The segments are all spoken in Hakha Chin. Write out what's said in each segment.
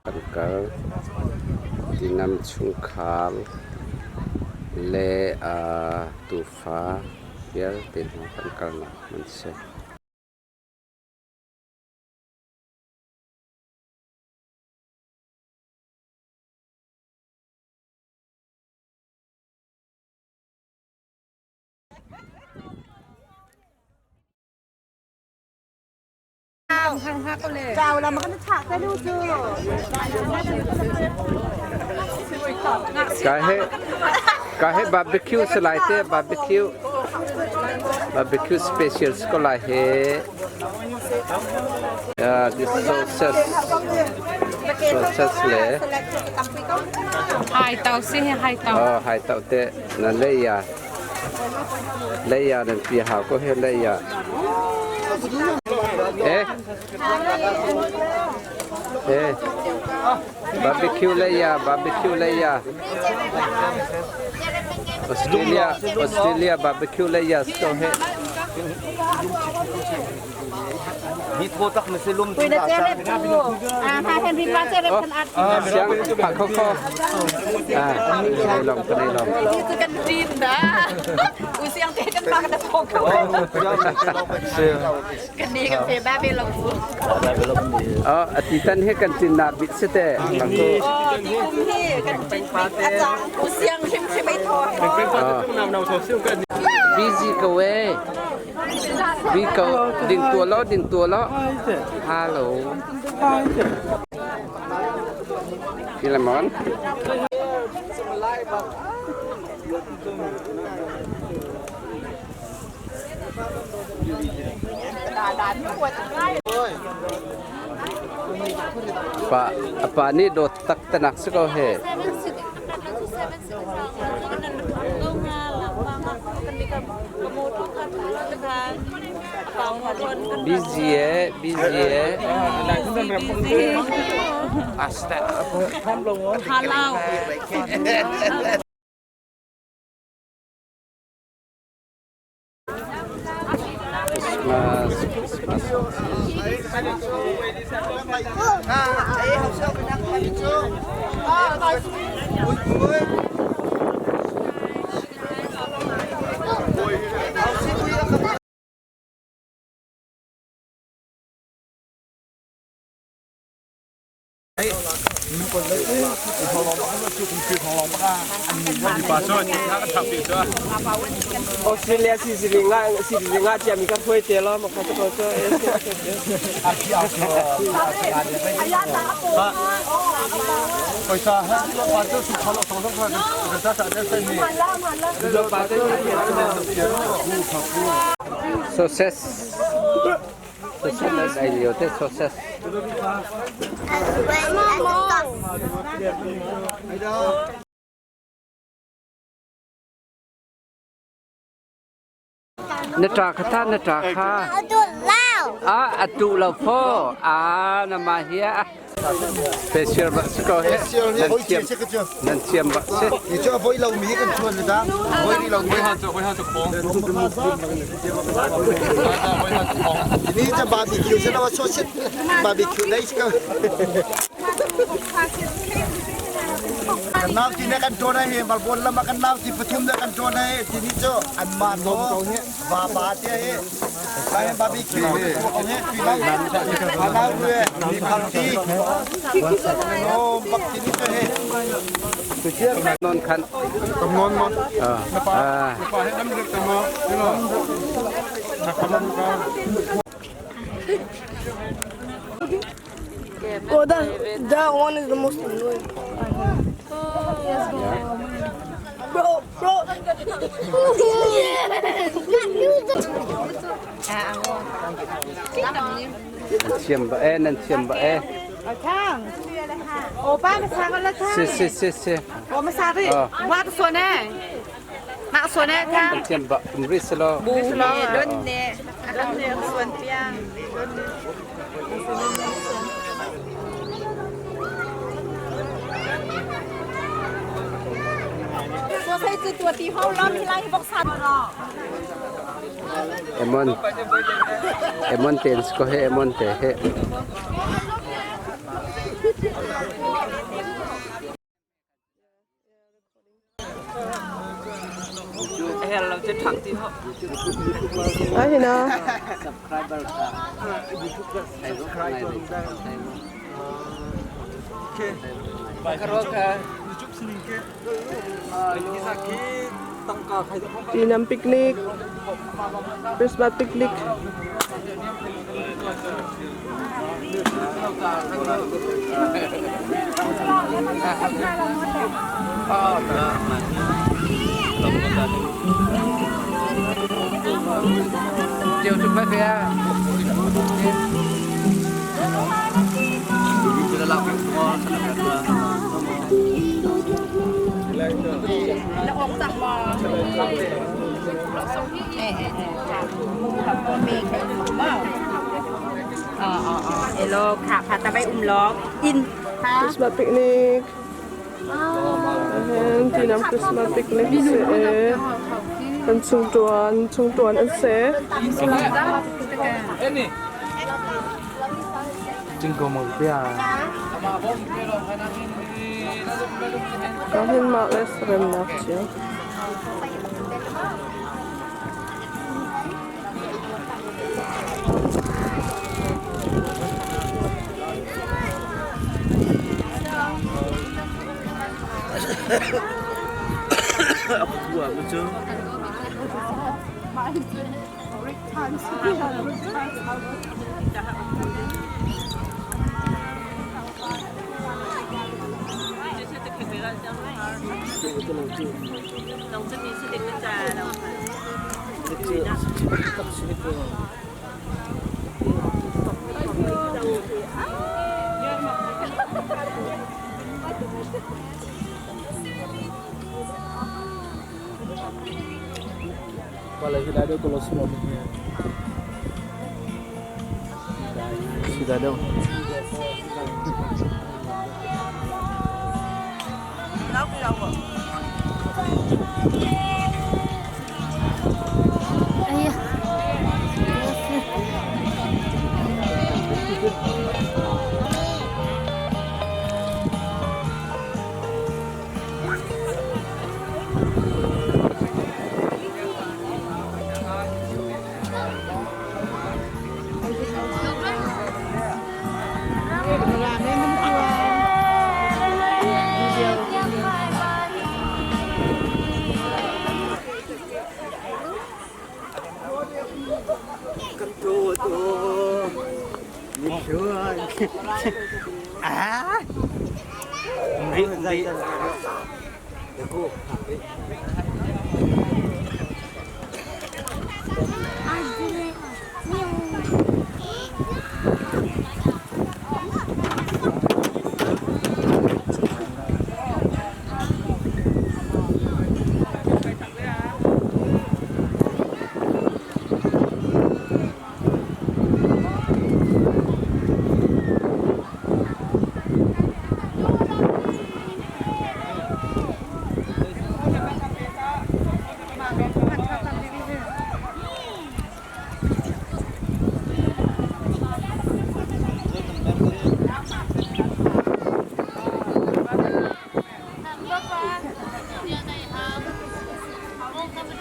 Kan kal. Tinam chungkhar le tuufa vialte hna kan kalnak hmun a si. Ka he barbecue si lai te barbecue barbecue special si ko lai he. Yeah, this sausage sausage le Hai tau si he hai tau. Oh, hai tau te na lei ya. Lei ya nan pi hau ko he lei ya. Eh. Eh. Barbecue lei ya, barbecue lei ya. Australia, Australia barbecue lei ya sto he. Siang pak kho kho. Ah, nei long ka nei long. Kan tin da. U siang te kan pa kan thok ko. Kan ni kan fe ba be lo. Oh, ati tan he kan tin na bit se te. Bang ko. Oh, ti kum hi kan tin bit achang u siang hrim hrim ai tho. Busy ko we. Bi ko ding tua lo ding tua lo. Hello. Philemon. Pa apa nih dawt tak tanak si ko he. Busy eh, busy eh. Asta. Halau. Christmas, Christmas. Australia si si nga si si nga cia mi ka phuai te lo ma kha ko cho Success. Success ai liu te success. Na ṭa kha tha na ṭa kha. A atu lo pho. A na ma hia. Special bak si ko he. Nan thiam nan thiam bak si. Ni cho voi lo mi kan chuan da. Voi ri lo mi. Ni cha barbecue sẽ nó cho shit barbecue đấy cơ. Kan nau ti ne kan tuan he balbon lama kan nau ti pathum ne kan tuan he ti ni cho an ma no va ba te he kai barbecue ko he pi lai anau re ni phal ti no bak ti ni cho he Non khan. Ngon ngon. Ah. Well, that one is the most annoying. Bro, bro. Nan thiam ba e nan thiam ba e. โอป้ามาซากันละท่า Si si si si. โอมาซาดิว่าส่วนแน่มาส่วนแน่ท่า Nan thiam ba um ri selo. บูล้นเน่ล้นเน่ส่วนเปียงตัวใส่ตัวตีห้องล้อมีไรบอกสัตว์ Emon. Emon te ko he emon te he. Ai hina. Tinam picnic, Christmas picnic. Christmas picnic. Ahen tinam Christmas picnic si e. Kan chungtuan, chungtuan an si. Ka hin mah le remnak cio.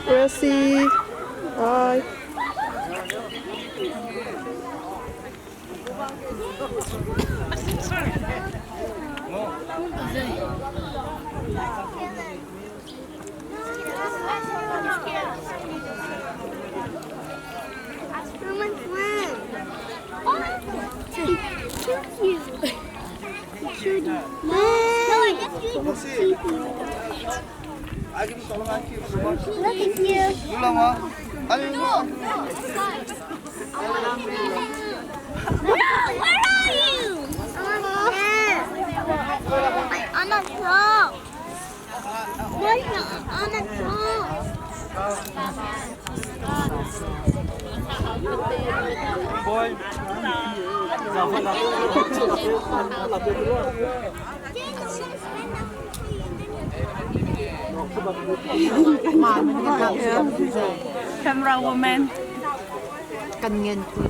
Merci. Bye. Where are you? On the top. On the top. Camera woman.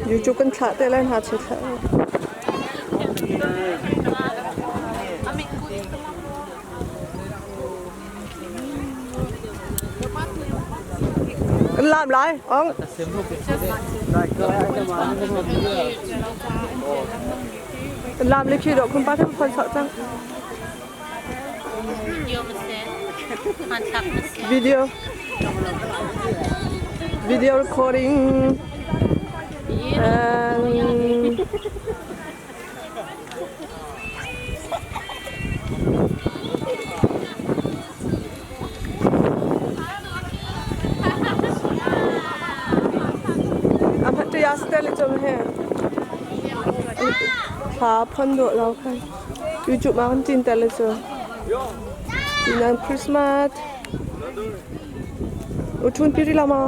YouTube kan thlah te lai hna che thlah. lam lai ong lam le khi do khum pa tham phon sok cang video video recording and Thla phon dawh lo khan YouTube ah kan cin tel cu. Tinan Christmas. Uthun pi rila ma.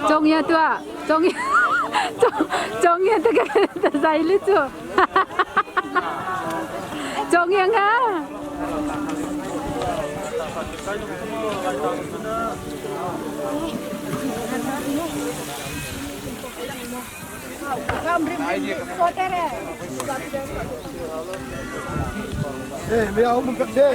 Congya tua, congya, congya te ka ta zai li chu. Congya nga. Eh, me au mun pek de.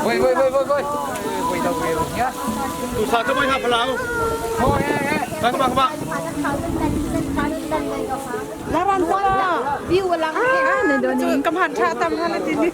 Voi voi voi voi voi. Voi đâu về rồi nhá. Tu sa cho moi ha phalau. Thôi nghe nghe. Các bạn các bạn. Kam han tha tam han ti ni.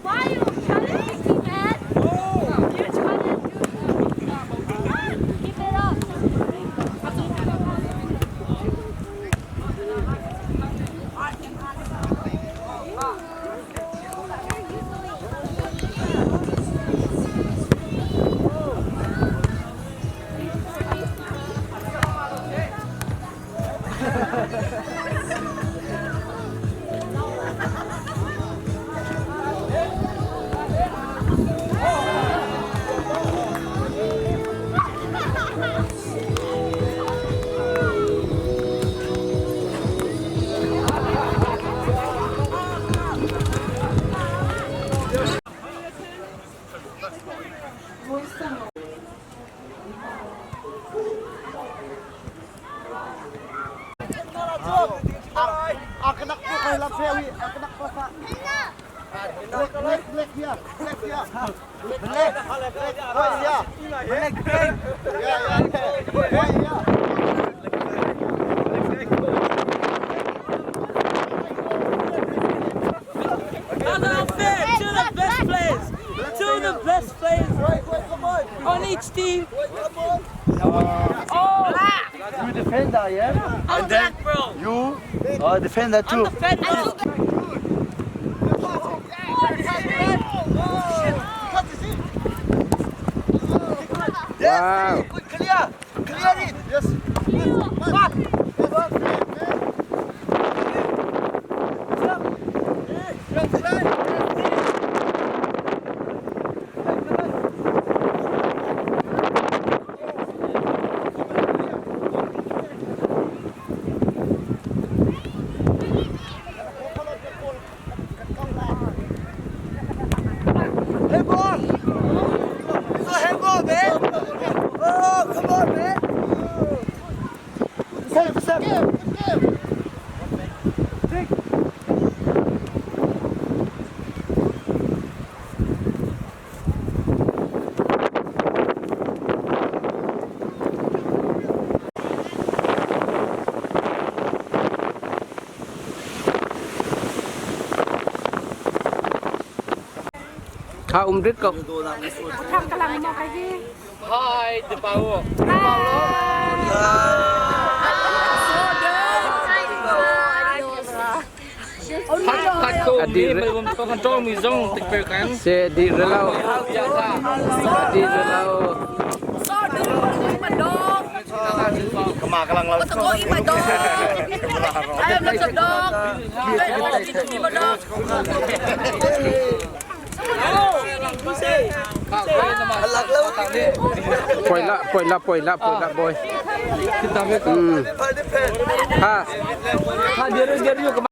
Why you challenging me, man? You challenge Keep it up. Black, black here, black here. Black, black, white here. Black, black. Yeah, yeah, white here. To the best players! To the best players on each team! You defender, yeah? I'm black, bro! You are defender too. I'm defender! Wow. Good, clear. Clear it. Yes. Back. Back. Handball! It's a handball, man! Oh, come on, man! Step, step! Game, game! Kha rit ko. Tham ka lang mo kay gi. Hi, the power! Adi se di relau. Di relau. Poi la, poi la, poi la, poi la boy. Ha. Ha, dia dia dia.